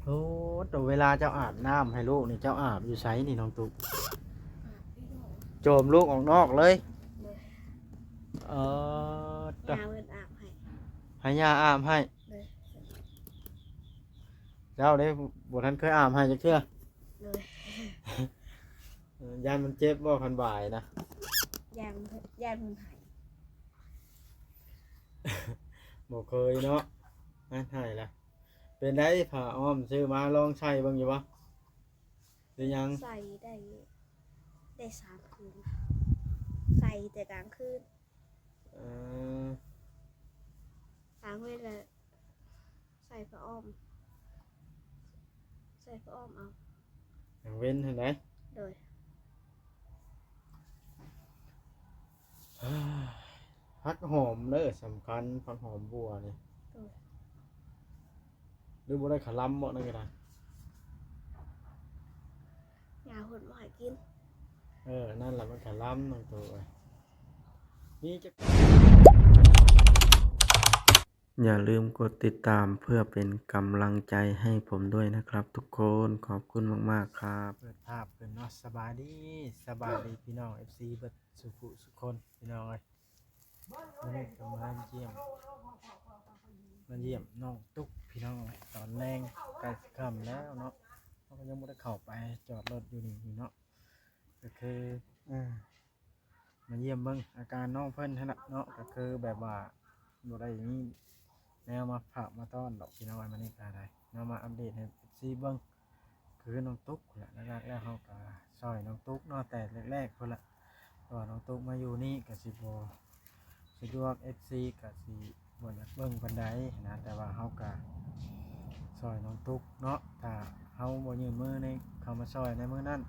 ໂອ້ ໂຕເວລາເຈົ້າອາບນ້ຳໃຫ້ລູກນີ້ ເຈົ້າອາບຢູ່ໃສນີ້ນ້ອງຕຸກ? ອາບຢູ່ນອກ ໂຈມລູກອອກນອກເລີຍ? ໂດຍ ເອີ ຕະ ຍ່າເພິ່ນອາບໃຫ້ ໃຫ້ຍ່າອາບໃຫ້? ໂດຍ ເຈົ້າເດ້ ບໍ່ທັນເຄີຍອາບໃຫ້ຈັກເທື່ອ? ໂດຍ ເອີ ຢ້ານມັນເຈັບບໍ່ຄັນບາຍນະ? ຢ້ານ ຢ້ານເພິ່ນໄຫ້ ບໍ່ເຄີຍເນາະ ງານໄຫ້ລະ. ເປັນໃດຜ້າອ້ອມຊື້ມາລອງໃສ່ເບິ່ງຢູ່ບໍ່ ຫຼືຍັງ? ໃສ່ໄດ້ ໄດ້ສາມຄືນ ໃສ່ແຕ່ກາງຄືນ. ເອີ ກາງເວັນລະໃສ່ຜ້າອ້ອມ ໃສ່ຜ້າອ້ອມເອົາ ກາງເວັນຫັ້ນໃດ? ໂດຍ ຜັກຫອມເດີສຳຄັນ ຜັກຫອມບົວນີ້. ໂດຍ ຫຼືບໍ່ໄດ້ຂະລຳບໍ່ ນັ້ນກໍໄດ້ ຍາເພິ່ນບໍ່ໃຫ້ກິນ. ເອີ ນັ້ນລະມັນຂະລຳນ້ອງໂຕເອີຍ ມີຈັກ ຢ່າລືມກົດຕິດຕາມເພື່ອເປັນກຳລັງໃຈໃຫ້ຜົມດ້ວຍນະຄັບທຸກຄົນ ຂອບຄຸນມາກໆຄັບ. ເປີດພາບຂຶ້ນເນາະ ສະບາຍດີ ສະບາຍດີພີ່ນ້ອງເອັຟຊີເບິດສຸຜູ້ສຸຄົນ ພີ່ນ້ອງເອີຍ. ມື້ນີ້ກໍມາຢ້ຽມ ມາຢ້ຽມນ້ອງຕຸກພີ່ນ້ອງເອີຍ ຕອນແລງໃກ້ຊິຄ່ຳແລ້ວເນາະ ເຮົາກໍຍັງບໍ່ໄດ້ເຂົ້າໄປ ຈອດລົດຢູ່ນີ້ເນາະ ກໍຄື ເອີ ມາຢ້ຽມເບິ່ງອາການນ້ອງເພິ່ນຫັ້ນລະເນາະ ກໍຄືແບບວ່າບໍ່ໄດ້ມີແນວມາຝາກມາຕ້ອນດອກພີ່ນ້ອງເອີຍ ມື້ນີ້ກໍໄດ້ເນາະ ມາອັບເດດໃຫ້ເອັຟຊີເບິ່ງ ຄືນ້ອງຕຸກແຫຼະ ຫຼັກໆແລ້ວເຮົາກໍຊ່ອຍນ້ອງຕຸກເນາະ ແຕ່ແລກໆພຸ້ນລະ ເພາະວ່ານ້ອງຕຸກມາຢູ່ນີ້ກໍຊິບໍ່ສະດວກ ເອັຟຊີກໍຊິບໍ່ຢາກເບິ່ງປານໃດນະ ແຕ່ວ່າເຮົາກໍຊ່ອຍນ້ອງຕຸກເນາະ ຖ້າເຮົາບໍ່ຍື່ນມືໃນ ເຂົ້າມາຊ່ອຍໃນມື້ນັ້ນ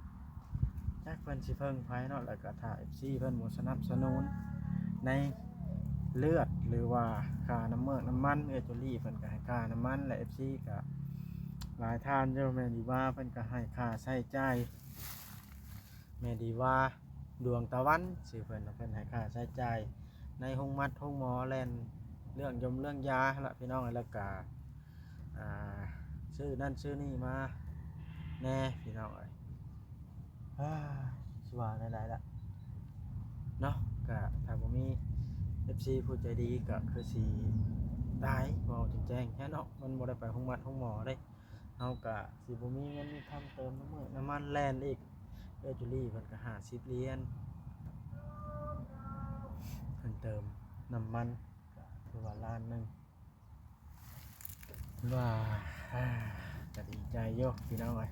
ຈັກເພິ່ນຊິເພິ່ງໃຜເນາະ ແລ້ວກໍຖ້າເອັຟຊີເພິ່ນບໍ່ສະໜັບສະໜູນໃນເລືອດ ຫຼືວ່າຄ່ານ້ຳເມືອກນ້ຳມັນ ເອື້ອຍຈູລີເພິ່ນກໍໃຫ້ຄ່ານ້ຳມັນ ແລະ ເອັຟຊີກໍຫຼາຍທ່ານຢູ່ ແມ່ດີວ່າເພິ່ນກໍໃຫ້ຄ່າໃຊ້ຈ່າຍ ແມ່ດີວ່າ ດວງຕາວັນ ຊື່ເພິ່ນ ເພິ່ນໃຫ້ຄ່າໃຊ້ຈ່າຍໃນໂຮງໝັດໂຮງໝໍ ແລ່ນເລື່ອງຢົມເລື່ອງຢາຫັ້ນລະພີ່ນ້ອງ ແລ້ວກະ ອ່າ ຊື້ນັ້ນຊື້ນີ້ມາແດ່ພີ່ນ້ອງເອີຍ. ເອີ ຊິວ່າແນວໃດລະເນາະ ກະຖ້າບໍ່ມີເອັຟຊີຜູ້ໃຈດີກະຄືຊິຕາຍ ເວົ້າແຈ້ງໆແທ້ເນາະ ມັນບໍ່ໄດ້ໄປໂຮງໝັດໂຮງໝໍເດ້. ເຮົາກະຊິບໍ່ມີເງິນມີຄຳເຕີມນ້ຳມັນ ນ້ຳມັນແລ່ນອີກ ເອື້ອຍຈູລີເພິ່ນກະຫ້າສິບຫຼຽນ ເພິ່ນເຕີມນ້ຳມັນ ກະຖືວ່າລ້ານໜຶ່ງ ວ່າ ກະດີໃຈຢູ່ພີ່ນ້ອງເອີຍ.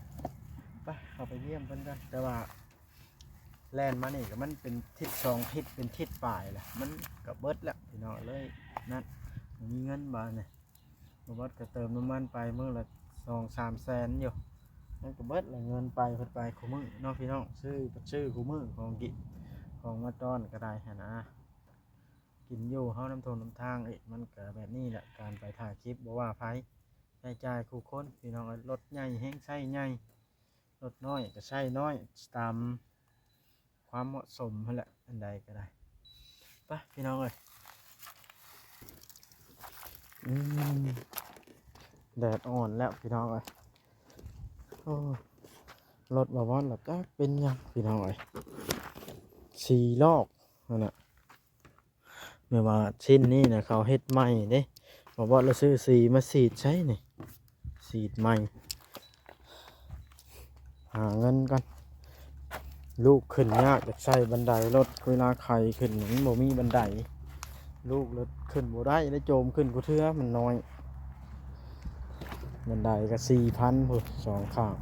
ໄປ ເຂົ້າໄປຢ້ຽມເພິ່ນກັນ ແຕ່ວ່າແລ່ນມານີ້ກະມັນເປັນທິດສອງທິດ ເປັນທິດປາຍລະ ມັນກະເບິດແລ້ວພີ່ນ້ອງເອີຍ ນັ້ນ ບໍ່ມີເງິນບາດນີ້. ບໍ່ເບິດກໍເຕີມນ້ຳມັນໄປມື້ລະສອງສາມແສນຢູ່ ມັນກໍເບິດລະເງິນໄປເພິ່ນໄປຄູ່ມື້ເນາະພີ່ນ້ອງ ຊື້ ຊື້ຄູ່ມື້ ຂອງກິນຂອງມາຕ້ອນກໍໄດ້ຫັ້ນນະ ກິນຢູ່ເຮົານຳທົ່ງນຳທາງອີກ ມັນກໍແບບນີ້ແຫຼະ ການໄປຖ່າຍຄລິບບໍ່ວ່າໃຜ ໃຊ້ຈ່າຍຄູ່ຄົນພີ່ນ້ອງເອີຍ ລົດໃຫຍ່ແຮ່ງໃຊ້ໃຫຍ່ ລົດນ້ອຍກໍໃຊ້ນ້ອຍ ຕາມ ຄວາມເໝາະສົມຫັ້ນແຫຼະ ອັນໃດກໍໄດ້. ໄປພີ່ນ້ອງເອີຍ ອືມ ແດດອ່ອນແລ້ວພີ່ນ້ອງເອີຍ. ໂອ້ ລົດບ່າວອນລະຈັກເປັນຫຍັງພີ່ນ້ອງເອີຍ ສີລອກຫັ້ນນະ. ແມ່ນວ່າຊິ້ນນີ້ນະ ເຂົາເຮັດໃໝ່ເດ້ ບໍ່ວ່າລະຊື້ສີມາສີດໃຊ້ນີ້ ສີດໃໝ່ ຫາເງິນກ່ອນ ລູກຂຶ້ນຍາກ ຢາກໃຊ້ບັນໄດລົດ ເວລາໄຂຂຶ້ນມັນບໍ່ມີບັນໄດ ລູກລົດຂຶ້ນບໍ່ໄດ້ ໄດ້ໂຈມຂຶ້ນກູເທື່ອ ມັນນ້ອຍ. ບັນໄດກໍສີ່ພັນພຸ້ນສອງຂ້າງ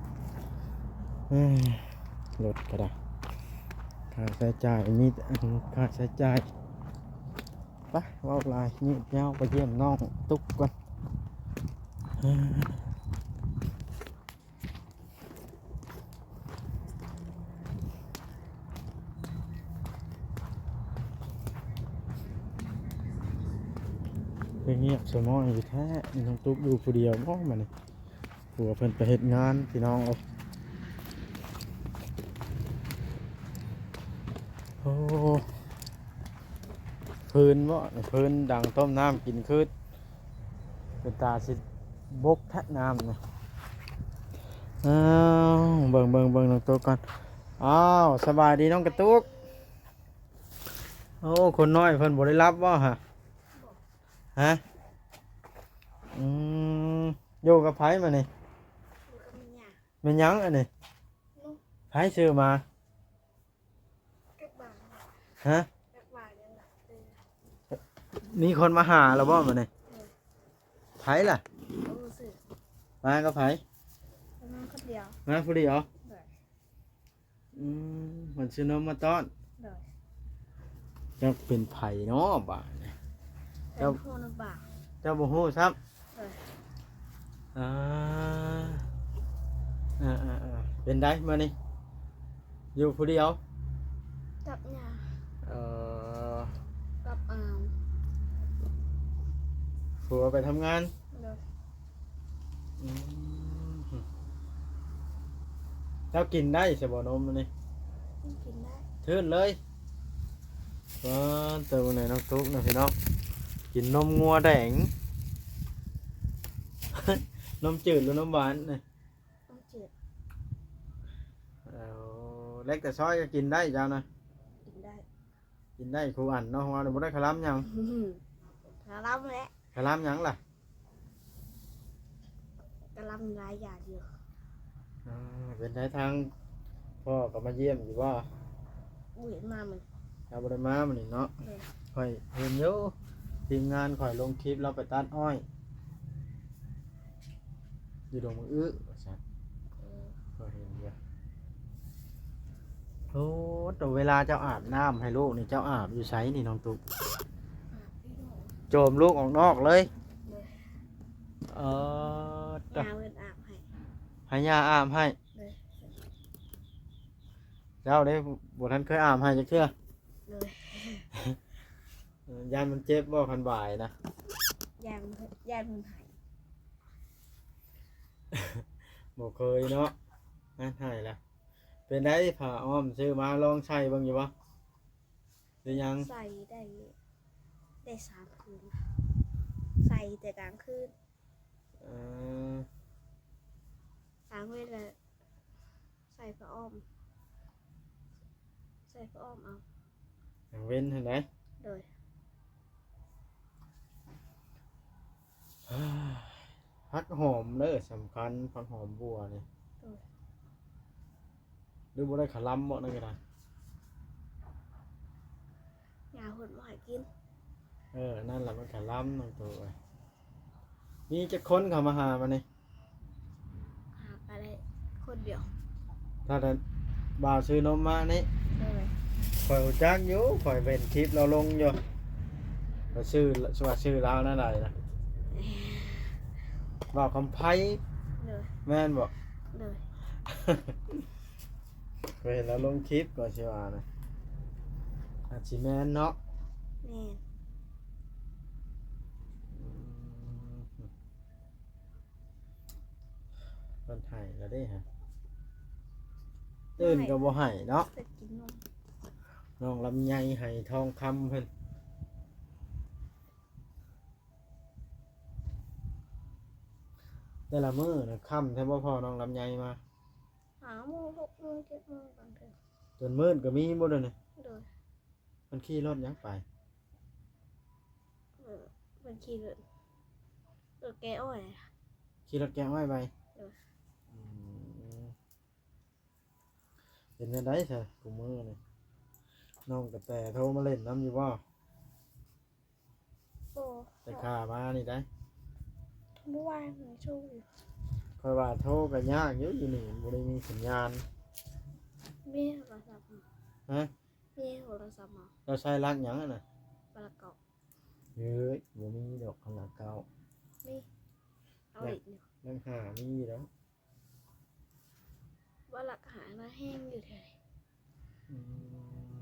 ເອີ ລົດກໍໄດ້ ຄ່າໃຊ້ຈ່າຍ ມີແຕ່ອັນຄ່າໃຊ້ຈ່າຍ. ໄປ ເວົ້າຫຼາຍຍືດຍາວ ໄປຢ້ຽມນ້ອງຕຸກກ່ອນ ເອີ. ຄືງຽບສະໝ້ອຍຢູ່ແທ້ ນ້ອງຕຸກຢູ່ຜູ້ດຽວບໍ່ມື້ນີ້ ຜົວເພິ່ນໄປເຮັດງານພີ່ນ້ອງເອີຍ. ໂອ້ ຟືນບໍ່ ຟືນດັງຕົ້ມນ້ຳກິນຄື ເປັນຕາຊິບົກແທ້ນ້ຳນີ້ ອ້າວ ເບິ່ງ ເບິ່ງ ເບິ່ງນ້ອງຕຸກກ່ອນ. ອ້າວ ສະບາຍດີນ້ອງກະຕຸກ. ໂອ້ ຄົນນ້ອຍເພິ່ນບໍ່ໄດ້ຫຼັບບໍ່ຫະ? ຮະ? ອືມ ຢູ່ກັບໃຜມານີ້? ຢູ່ກັບແມ່ຍ່າ. ແມ່ນຫຍັງອັນນີ້? ນກ. ໃຜຊື້ມາ? ຈັກບາດ. ຮະ? ຈັກບາດ. ເອີ ມີຄົນມາຫາແລ້ວບໍ່ມື້ນີ້? ເອີ ໃຜລະ? ບໍ່ຮູ້ຊື່. ມາກັບໃຜ? ມາຄົນດຽວ. ມາຜູ້ດຽວ? ໂດຍ. ອືມ ເພິ່ນຊື້ນົມມາຕ້ອນ. ໂດຍ. ຈັກເປັນໃຜເນາະບາດນີ້? ເຈົ້າ ເປັນຜູ້ນຳບາດ. ເຈົ້າບໍ່ຮູ້ຊ້ຳ? ໂດຍ. ອ່າ ເອີໆໆ ເປັນໃດມື້ນີ້ ຢູ່ຜູ້ດຽວ? ກັບຍ່າ. ເອີ ກັບອາມ. ຜົວໄປທຳງານ? ໂດຍ. ອືມ ເຈົ້າກິນໄດ້ຊະບໍ່ນົມອັນນີ້? ກິນໄດ້. ທືນເລີຍ. ເອີ ແຕ່ມື້ນີ້ນ້ອງຕຸກນະພີ່ນ້ອງ ກິນນົມງົວແດງ. ນົມຈືດຫຼືນົມຫວານນະ? ມັນຈືດ. ເອົາ ເລັກແຕ່ຊອຍກໍກິນໄດ້ເຈົ້ານະ? ກິນໄດ້. ກິນໄດ້ຄູ່ອັນເນາະ ເຮົາບໍ່ໄດ້ຄະລຳຫຍັງ. ຄະລຳແຫຼະ. ຄະລຳຫຍັງລະ? ຄະລຳຫຼາຍຢ່າງຢູ່. ອ່າ ເປັນໃດທາງພໍ່ກໍມາຢ້ຽມຢູ່ບໍ່? ບໍ່ເຫັນມາມື້ ລາວບໍ່ໄດ້ມາມື້ນີ້ເນາະ. ແມ່ນ. ຂ້ອຍເຫັນຢູ່ ທີມງານຂ້ອຍລົງຄລິບລາວໄປຕັດອ້ອຍ ຢູ່ດົງບັກອຶວ່າຊັ້ນ. ເອີ ກໍເຫັນຢູ່. ໂອ້ ໂຕເວລາເຈົ້າອາບນ້ຳໃຫ້ລູກນີ້ ເຈົ້າອາບຢູ່ໃສນີ້ນ້ອງຕຸກ? ອາບຢູ່ນອກ. ໂຈມລູກອອກນອກເລີຍ? ໂດຍ. ເອີ ຕະ ຍ່າເພິ່ນອາບໃຫ້. ໃຫ້ຍ່າອາບໃຫ້? ໂດຍ. ເຈົ້າເດ້ ບໍ່ທັນເຄີຍອາບໃຫ້ຈັກເທື່ອ? ໂດຍ. ຢ້ານມັນເຈັບບໍ່ຄັນບາຍນະ? ຢ້ານ ຢ້ານມັນໄຫ້. ບໍ່ເຄີຍເນາະ ງານໄຫ້ລະ. ເປັນໃດຜ້າອ້ອມຊື້ມາລອງໃສ່ເບິ່ງຢູ່ບໍ່ ຫຼືຍັງ? ໃສ່ໄດ້ ໄດ້ສາມຄືນ ໃສ່ແຕ່ກາງຄືນ. ເອີ ກາງເວັນລະ ໃສ່ຜ້າອ້ອມ ໃສ່ຜ້າອ້ອມເອົາ. ກາງເວັນຫັ້ນໃດ? ໂດຍ. ຜັກຫອມເດີສຳຄັນ ຜັກຫອມບົວນີ້. ໂດຍ. ຫຼືບໍ່ໄດ້ຂະລຳບໍ່ ນັ້ນກໍໄດ້? ຍ່າເພິ່ນບໍ່ໃຫ້ກິນ. ເອີ ນັ້ນລະມັນຂະລຳນ້ອງໂຕເອີຍ. ມີຈັກຄົນເຂົ້າມາຫາມານີ້? ຫາກໍໄດ້ຄົນດຽວ. ຖ້າແຕ່ບ່າວຊື້ນົມມານີ້? ໂດຍ. ຂ້ອຍຮູ້ຈັກຢູ່ ຂ້ອຍເຫັນຄລິບລາວລົງຢູ່. ຂ້ອຍຊື່ ວ່າຊື່ລາວແນວໃດນະ? ບ່າວຄຳໄພ. ໂດຍ. ແມ່ນບໍ່? ໂດຍ. ຂ້ອຍເຫັນລາວລົງຄລິບ ກໍຊິວ່ານະ ອາດຊິແມ່ນເນາະ. ແມ່ນ. ອືມ ເພິ່ນໄຫ້ແລ້ວເດ້ຫະ ອື່ນກໍບໍ່ໃຫ້ເນາະ. ໄປກິນນົມ ນ້ອງລຳໄຍໄຫ້ທອງຄຳເພິ່ນ. ແຕ່ລະມື້ນະຄ່ຳແທ້ບໍ່ ພໍ່ນ້ອງລຳໄຍມາ? ຫ້າໂມງ ຫົກໂມງ ເຈັດໂມງບາງເທື່ອ. ຈົນມືດກໍມີບໍ່ດຽວນີ້? ໂດຍ. ເພິ່ນຂີ່ລົດຫຍັງໄປ? ເອີ ເພິ່ນຂີ່ລົດ ລົດແກ່ອ້ອຍ. ຂີ່ລົດແກ່ອ້ອຍໄປ? ໂດຍ. ອືມ ເປັນແນວໃດຊະ ຄູ່ມື້ນີ້ ນ້ອງກະແຕໂທມາຫຼິ້ນນຳຢູ່ບໍ່? ບໍ່. ແຕ່ຂ້າມານີ້ໄດ໋ ເມື່ອວານນີ້ໂທຢູ່. ຂ້ອຍວ່າໂທກໍຍາກຢູ່ ຢູ່ນີ້ມັນບໍ່ໄດ້ມີສັນຍານ. ມີໂທລະສັບ. ຮະ? ມີໂທລະສັບ. ເຈົ້າໃຊ້ຫຼັກຫຍັງຫັ້ນນະ? ຫຼັກເກົ້າ. ເອີຍ ບໍ່ມີດອກ ຫຼັກເກົ້າ. ມີ ເອົາອີກຢູ່. ຫຼັກຫ້າມີຢູ່ດອກ. ວ່າຫຼັກຫານະແຮງຢູ່ແທ້. ອື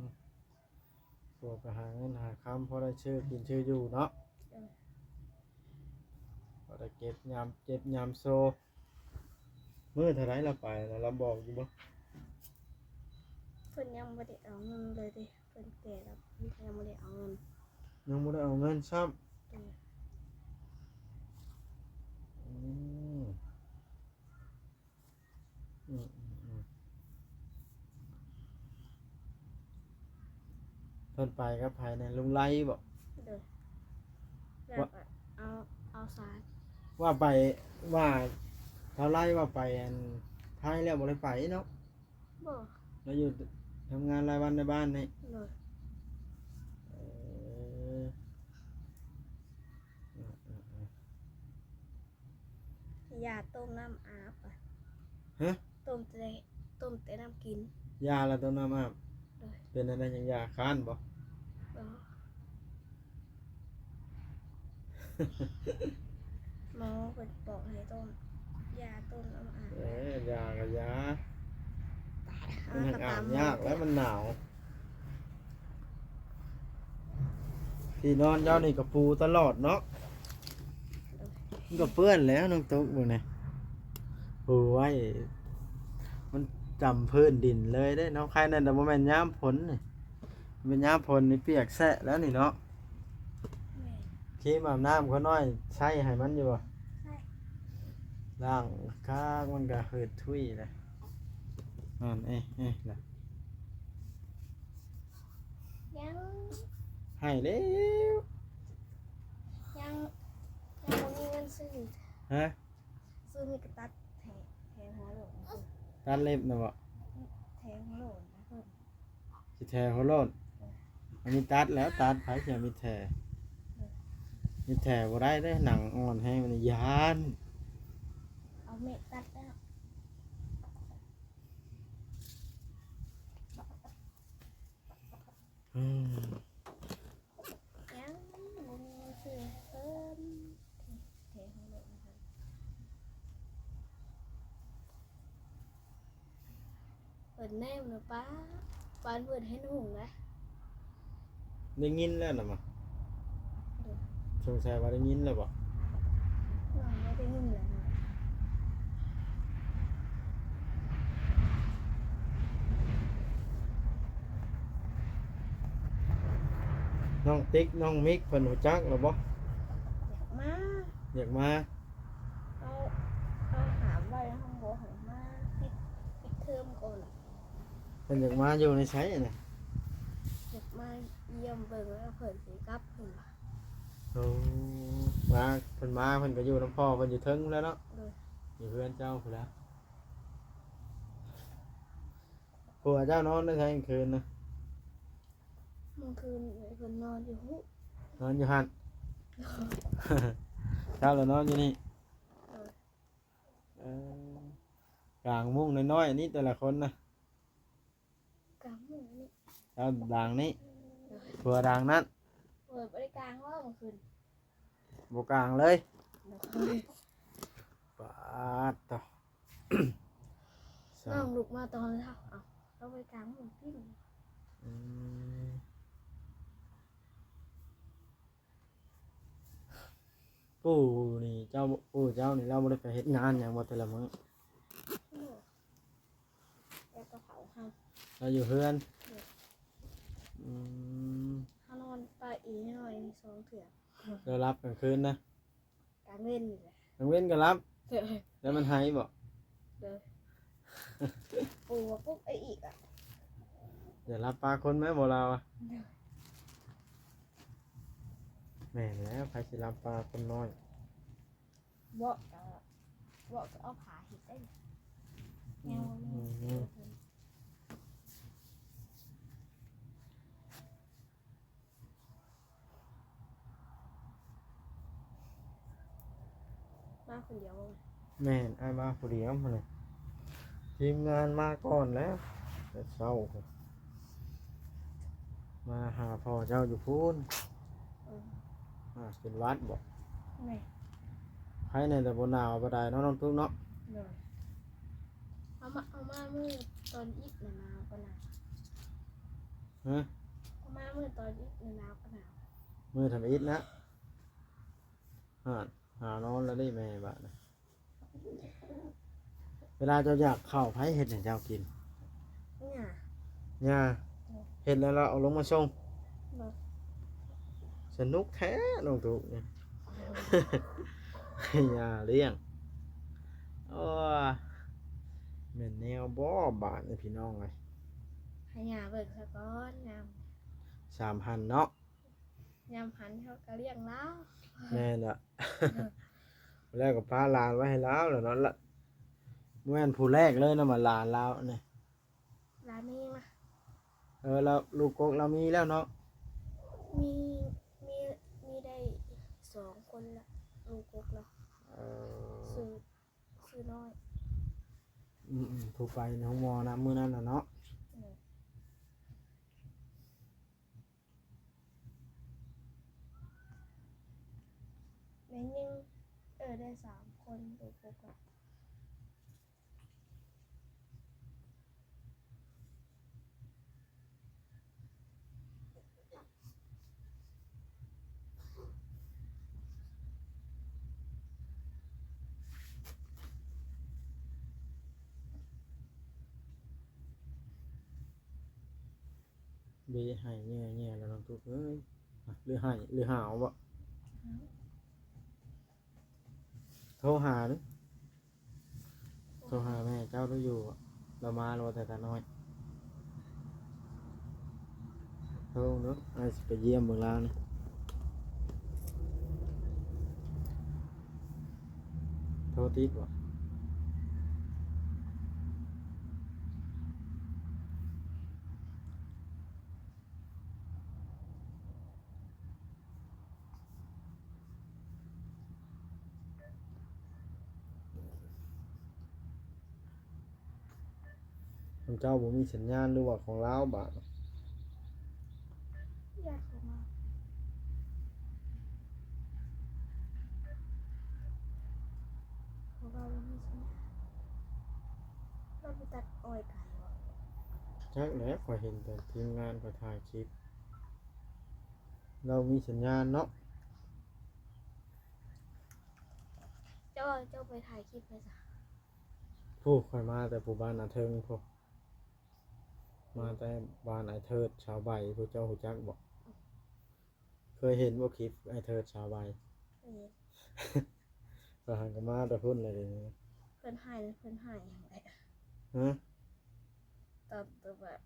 ມ ພວກກໍຫາເງິນຫາຄຳພໍໄດ້ຊື້ກິນຊື້ຢູ່ເນາະ. ເອີ ພໍໄດ້ເກັບຍາມເຈັບຍາມໂຊ. ມື້ເທົ່າໃດລາວໄປນະ ລາວບອກຢູ່ບໍ່? ເພິ່ນຍັງບໍ່ໄດ້ເອົາເງິນເລີຍເດ້ ເພິ່ນແກ່ແລ້ວ ຍັງບໍ່ໄດ້ເອົາເງິນ. ຍັງບໍ່ໄດ້ເອົາເງິນຊ້ຳ. ເອີ ອືມ. ອືມໆໆ ເພິ່ນໄປກັບໃຜນະ? ລຸງໄລບໍ? ໂດຍ ແລ້ວກໍເອົາ ເອົາສານ ວ່າໄປ ວ່າທ້າວໄລວ່າໄປອັນໄທແລ້ວບໍ່ໄດ້ໄປເນາະ? ບໍ່ ລາວຢູ່ທຳງານລາຍວັນໃນບ້ານນີ້. ໂດຍ ເອີ ເອີ ເອີ ເອີ ຢາຕົ້ມນ້ຳອາບ. ຮະ? ຕົ້ມແຕ່ ຕົ້ມແຕ່ນ້ຳກິນ. ຢາລະຕົ້ມນ້ຳອາບ. ໂດຍ ເປັນອັນໃດ ຍັງຢາຄ້ານບໍ່? ບໍ່ ໝໍເພິ່ນບອກໃຫ້ຕົ້ມ ຢາຕົ້ມນ້ຳອາບ. ເອີ ຢາກໍຢາ ມັນຫາກອາບຍາກແລ້ວ ມັນໜາວ. ທີ່ນອນເຈົ້ານີ້ກໍປູຕະຫຼອດເນາະ. ມັນກໍເປື້ອນແລ້ວນ້ອງຕຸກ ເບິ່ງແດ່. ໂອ້ຍ ມັນຈຳພື້ນດິນເລີຍເດ້ເນາະ. ໄຄແນ່ ແຕ່ບໍ່ແມ່ນຍາມຝົນນີ້. ແມ່ນຍາມຝົນນີ້ປຽກແຊະແລ້ວນີ້ເນາະ. ແມ່ນ ຄຣີມອາບນ້ຳຂ້ອຍນ້ອຍໃຊ້ໃຫ້ມັນຢູ່ບໍ່? ໃຊ້ ລ້າງຄັກ ມັນກໍຫືດທຸຍແລ້ວ. ນັ້ນ ເອ ເອ ລະ ຍັງ ໃຫ້ແລ້ວ ຍັງ ຍັງບໍ່ມີເງິນຊື້. ຮະ? ຊື້ນີ້ກໍຕັດແທ ແທຫົວໂລດ. ຕັດເລັບນະບໍ? ແທຫົວໂລດນະເພິ່ນ. ຊິແທຫົວໂລດ? ເອີ ອັນນີ້ຕັດແລ້ວ ຕັດ ໃຜຊິເອົາມີດແທ? ເອີ ມີດແທບໍ່ໄດ້ເດ້ ໜັງອ່ອນແຮງ ມັນຢ້ານ. ເອົາມີດຕັດແລ້ວ. ອືມ ຍັງບໍ່ມີເງິນຊື້ໃຫ້ເພິ່ນ. ເພິ່ນແນມນະ ປ້າ ປານເພິ່ນເຫັນຫຸງນະ. ໄດ້ຍິນແລ້ວນະມະ? ໂດຍ ສົງໄສວ່າໄດ້ຍິນແລ້ວບໍ? ນ້ອງບໍ່ໄດ້ຍິນແລ້ວນະ. ນ້ອງຕິກ ນ້ອງມິກ ເພິ່ນຮູ້ຈັກແລ້ວບໍ? ຢາກມາ ຢາກມາ. ເຮົາ ເຮົາຫ້າມໄວ້ ເຮົາບໍ່ໃຫ້ມາ ປິດ ປິດເທີມກ່ອນ. ເພິ່ນຢາກມາຢູ່ໃນໃສນະ? ຢາກມາຢ້ຽມເບິ່ງ ແລ້ວເພິ່ນຊິກັບເພິ່ນວ່າ. ໂອ້ ມາ ເພິ່ນມາ ເພິ່ນກໍຢູ່ນຳພໍ່ເພິ່ນຢູ່ເທິງພຸ້ນແຫຼະເນາະ. ໂດຍ ຢູ່ເຮືອນເຈົ້າພຸ້ນແຫຼະ. ຜົວເຈົ້ານອນໃນໃສກາງຄືນນະ? ເມື່ອຄືນເພິ່ນນອນຢູ່ພຸ້ນ. ນອນຢູ່ຫັ້ນ. ເຈົ້າລະນອນຢູ່ນີ້. ໂດຍ ເອີ ກາງມຸ້ງນ້ອຍໆນີ້ແຕ່ລະຄົນນະ. ກາງມຸ້ງນີ້ ເຈົ້າດາງນີ້. ໂດຍ ຜົວດາງນັ້ນ. ໂດຍ ບໍ່ໄດ້ກາງເວົ້າເມື່ອຄືນ. ບໍ່ກາງເລີຍ. ໂດຍ ປາດໂທ້. ນ້ອງລຸກມາຕອນເຊົ້າ ເອົ້າ ເຮົາໄປກາງມຸ້ງກິນ. ອືມ ປູ່ນີ້ເຈົ້າ ປູ່ເຈົ້ານີ້ລາວບໍ່ໄດ້ໄປເຮັດງານຫຍັງບໍ່ແຕ່ລະມື້? ບໍ່ ແລ້ວກໍເຜົາເຮົາ ລາວຢູ່ເຮືອນ. ໂດຍ ອືມ ເຮົານອນປະອີນ້ອຍສອງເທື່ອ. ລາວຫຼັບກາງຄືນນະ? ກາງເວັນນີ້ແຫຼະ. ກາງເວັນກໍຫຼັບ. ໂດຍ ແລ້ວມັນໄຫ້ບໍ? ໂດຍ ປູວ່າປຸບໄປອີກອະ. ຢ່າຫຼັບປາຄົນແມ້ບໍ່ລາວອະ. ໂດຍ ແມ່ນແລ້ວ ໃຜຊິຫຼັບປາຄົນນ້ອຍ. ເບາະກໍ ເບາະກໍເອົາຜ້າເຮັດໄດ້. ອືມ ຍັງບໍ່ມີ ອືມ ເອີ ມາຄົນດຽວບໍ່? ແມ່ນ ອ້າຍມາຜູ້ດຽວພຸ້ນແຫຼະ. ທີມງານມາກ່ອນແລ້ວ ແຕ່ເຊົ້າພຸ້ນ ມາຫາພໍ່ເຈົ້າຢູ່ພຸ້ນ. ເອີ ອ່າ ເປັນຫວັດບໍ? ແມ່ນ ໄຄແນ່ ແຕ່ບໍ່ໜາວປານໃດເນາະ ນ້ອງຕຸກເນາະ. ໂດຍ ເອົາມາ ເອົາມາມື້ຕອນອິດນະ ໜາວກໍໜາວ. ຮະ? ເອົາມາມື້ຕອນອິດນະ ໜາວກໍໜາວ. ມື້ທຳອິດນະ. ຫາ ຫານອນແລ້ວເດ້ແມ່ບາດນະ. ເວລາເຈົ້າຢາກເຂົ້າ ໃຜເຮັດໃຫ້ເຈົ້າກິນ? ຍ່າ. ຍ່າ ເຮັດແລ້ວລາວເອົາລົງມາສົ່ງ. ໂດຍ ສະໜຸກແທ້ນ້ອງຕຸກນີ້ ໃຫ້ຍ່າລ້ຽງ. ໂອ້ ແມ່ນ ບໍ່ ບາດນີ້ພີ່ນ້ອງເອີຍ ໃຫ້ຍ່າເບິ່ງສາກ່ອນ ຍາມ ສາມພັນເນາະ ຍາມຫັນເຮົາກໍລ້ຽງລາວ ແມ່ນລະ ແລ້ວກໍພາຫຼານໄວ້ໃຫ້ລາວແລ້ວເນາະ ລະ ບໍ່ແມ່ນຜູ້ແລກເລີຍນະ ມາຫຼານລາວນີ້ ຫຼານມີມາ ເອີ ລາວ ລູກກົກລາວມີແລ້ວເນາະ ມີ ມີ ມີໄດ້ສອງຄົນລະ ລູກກົກລາວ ເອີ ຊື່ ຊື່ນ້ອຍ ອືມໆ ຜູ້ໄປໂຮງໝໍນຳມື້ນັ້ນນະເນາະ ອືມ ໄດ້ຍິງ ເອີ ໄດ້ສາມຄົນ ໂຕປົກກະ ເບະໄຫ້ແຍ່ໆ ແລ້ວນ້ອງຕຸກເອີຍ ຫຼືໄຫ້ ຫຼືຫາວບໍ? ຫາວ. ໂທຫາດູ ໂທຫາແມ່ເຈົ້າດູຢູ່ ລາວມາແລ້ວບໍ່ ແຕ່ຕານ້ອຍ? ໂທເບິ່ງດູ ອ້າຍຊິໄປຢ້ຽມເບິ່ງລາວນີ້ ໂທຕິດບໍ່? ຂອງເຈົ້າບໍ່ມີສັນຍານ ຫຼືວ່າຂອງລາວບາດ? ຢ້ານຂອງລາວ ຂອງລາວບໍ່ມີສັນຍານ ລາວໄປຕັດອ້ອຍໄກບໍ່? ຈັກແຫຼະ ຂ້ອຍເຫັນແຕ່ທີມງານເຂົາຖ່າຍຄລິບ ລາວມີສັນຍານເນາະ. ເຈົ້າ ເຈົ້າໄປຖ່າຍຄລິບໃສຊະ? ຜູ້ ຂ້ອຍມາແຕ່ຜູ້ບ້ານອາເທິງພຸ້ນ ມາແຕ່ບ້ານອ້າຍເທີດຊາວໃບ ຜູ້ເຈົ້າຮູ້ຈັກບໍ່? ເຄີຍເຫັນບໍ່ຄລິບອ້າຍເທີດຊາວໃບ? ເຄີຍເຫັນ ຂ້ອຍຫັ້ນກໍມາແຕ່ພຸ້ນແຫຼະເດ. ເພິ່ນໃຫ້ ເພິ່ນໃຫ້ຫຍັງແຫຼະ? ຮະ? ຕອນໂຕແບບ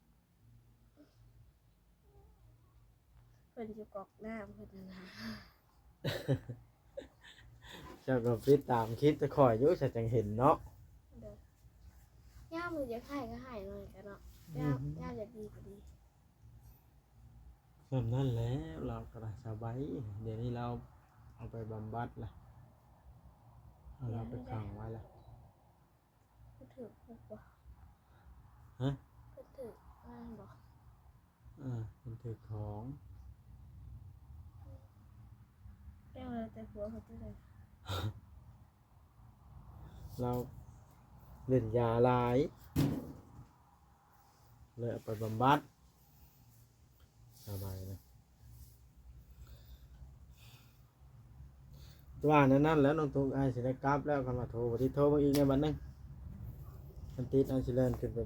ເພິ່ນຢູ່ກອກນ້ຳເພິ່ນຫັ້ນນະ. ເຈົ້າກໍຕິດຕາມຄລິບແຕ່ຂ້ອຍຢູ່ ເຈົ້າຈັ່ງເຫັນເນາະ. ໂດຍ ຍາມເພິ່ນຢາກໃຫ້ກໍໃຫ້ໜ້ອຍກະເນາະ ຍາມ ອືຮຶ ຍາມຢາກດີກໍດີ. ສ່ຳນັ້ນແຫຼະ ລາວກໍໄດ້ສະບາຍ. ດຽວນີ້ລາວເອົາໄປບຳບັດລະ ເອົາລາວໄປຂັງໄວ້ລະ. ເພິ່ນຖືກຄຸກບໍ່? ຮະ? ເພິ່ນຖືກອັນນັ້ນບໍ່? ເອີ ເພິ່ນຖືກຂອງ. ແຕ່ວ່າແຕ່ຜົວເພິ່ນຈັ່ງໃດ? ລາວຫຼິ້ນຢາຫຼາຍ ເລີຍເອົາໄປບຳບັດ. ສະບາຍນະ ວ່າແນວນັ້ນແຫຼະນ້ອງຕຸກ ອ້າຍຊິໄດ້ກັບແລ້ວ. ຄັນວ່າໂທບໍ່ຕິດ ໂທເບິ່ງອີກແດ່ບັດໜຶ່ງ. ຄັນຕິດ ອ້າຍຊິແລ່ນຂຶ້ນໄປ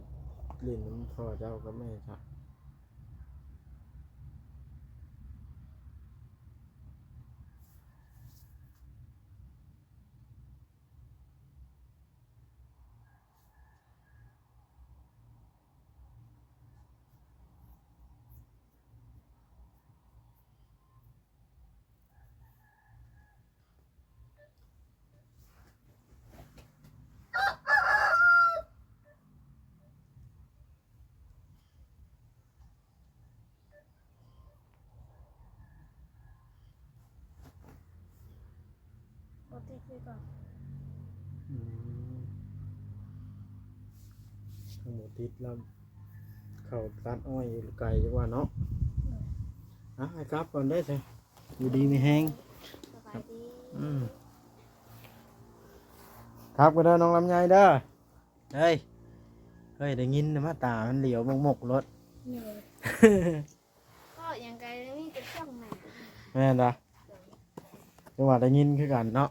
ຫຼິ້ນນຳພໍ່ເຈົ້າກັບແມ່ເຈົ້າ. ບໍ່ຕິດຄືເກົ່າ. ອືມ ບໍ່ຕິດແລ້ວ ເຂົາຕັດອ້ອຍຢູ່ໄກຈັກວ່າເນາະ. ອ່ະ ໃຫ້ກັບກ່ອນເດີ້ ຢູ່ດີມີແຮງ. ສະບາຍດີ. ອືມ ກັບກັນເດີ້ນ້ອງລຳໄຍເດີ້. ເຮີ້ຍ ເຮີ້ຍ ໄດ້ຍິນມາ ຕາມັນຫຼຽວມົກໆໂລດ. ໂດຍ ເວົ້າຫຍັງກະມີແຕ່ເລື່ອງໜ້າ. ແມ່ນລະ ໂດຍ ຈັ່ງວ່າໄດ້ຍິນຄືກັນເນາະ.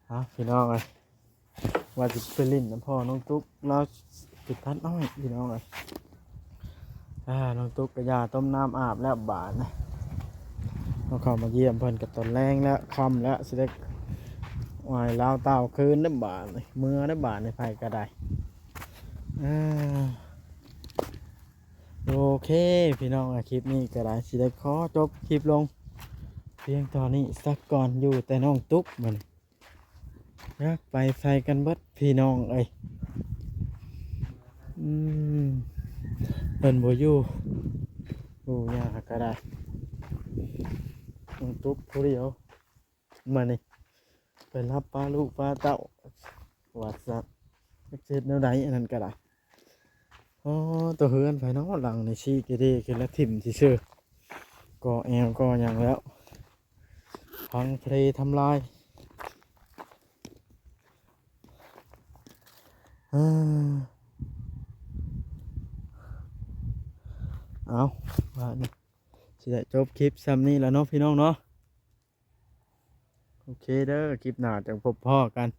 ເອົາ ພີ່ນ້ອງເອີຍ ວ່າຊິໄປຫຼິ້ນນຳພໍ່ນ້ອງຕຸກ ລາວຊິຕັດອ້ອຍ ພີ່ນ້ອງເອີຍ. ອ່າ ນ້ອງຕຸກກໍຢາຕົ້ມນ້ຳອາບແລ້ວບາດນີ້. ເຮົາເຂົ້າມາຢ້ຽມເພິ່ນກໍຕອນແລງແລ້ວ ຄ່ຳແລ້ວ ຊິໄດ້ ວາຍລາວຕ່າວຄືນເດ້ບາດນີ້ ເມືອເດ້ບາດນີ້ ໃຜກໍໄດ້. ເອີ ໂອເຄ ພີ່ນ້ອງ ຄລິບນີ້ກໍໄດ້ ຊິໄດ້ຂໍຈົບຄລິບລົງພຽງເທົ່ານີ້ສາກ່ອນ. ຢູ່ແຕ່ນ້ອງຕຸກບັດນີ້ ຈັກໄປໃສກັນເບິດ ພີ່ນ້ອງເອີຍ. ອືມ ເພິ່ນບໍ່ຢູ່ ຢູ່ຍາກກໍໄດ້ ນ້ອງຕຸກຜູ້ດຽວ. ມານີ້ ໄປຮັບປາລູກປາເຕົ້າວ່າຊັ້ນ ຈັກຊິເຮັດແນວໃດ ອັນນັ້ນກໍໄດ້. ອໍ ຕົວເຮືອນໃຜເນາະ ຫຼັງນີ້ ຊີ້ເກເດ ຄືລະຖິ້ມຊື່ໆ ກໍແອວກໍຫຍັງແລ້ວ ພັງເພທຳລາຍ. ເອີ ເອົາ ບາດນີ້ ຊິໄດ້ຈົບຄລິບຊ່ຳນີ້ແລ້ວເນາະ ພີ່ນ້ອງເນາະ. ໂອເຄເດີ ຄລິບໜ້າຈັ່ງພົບພໍ້ກັນ.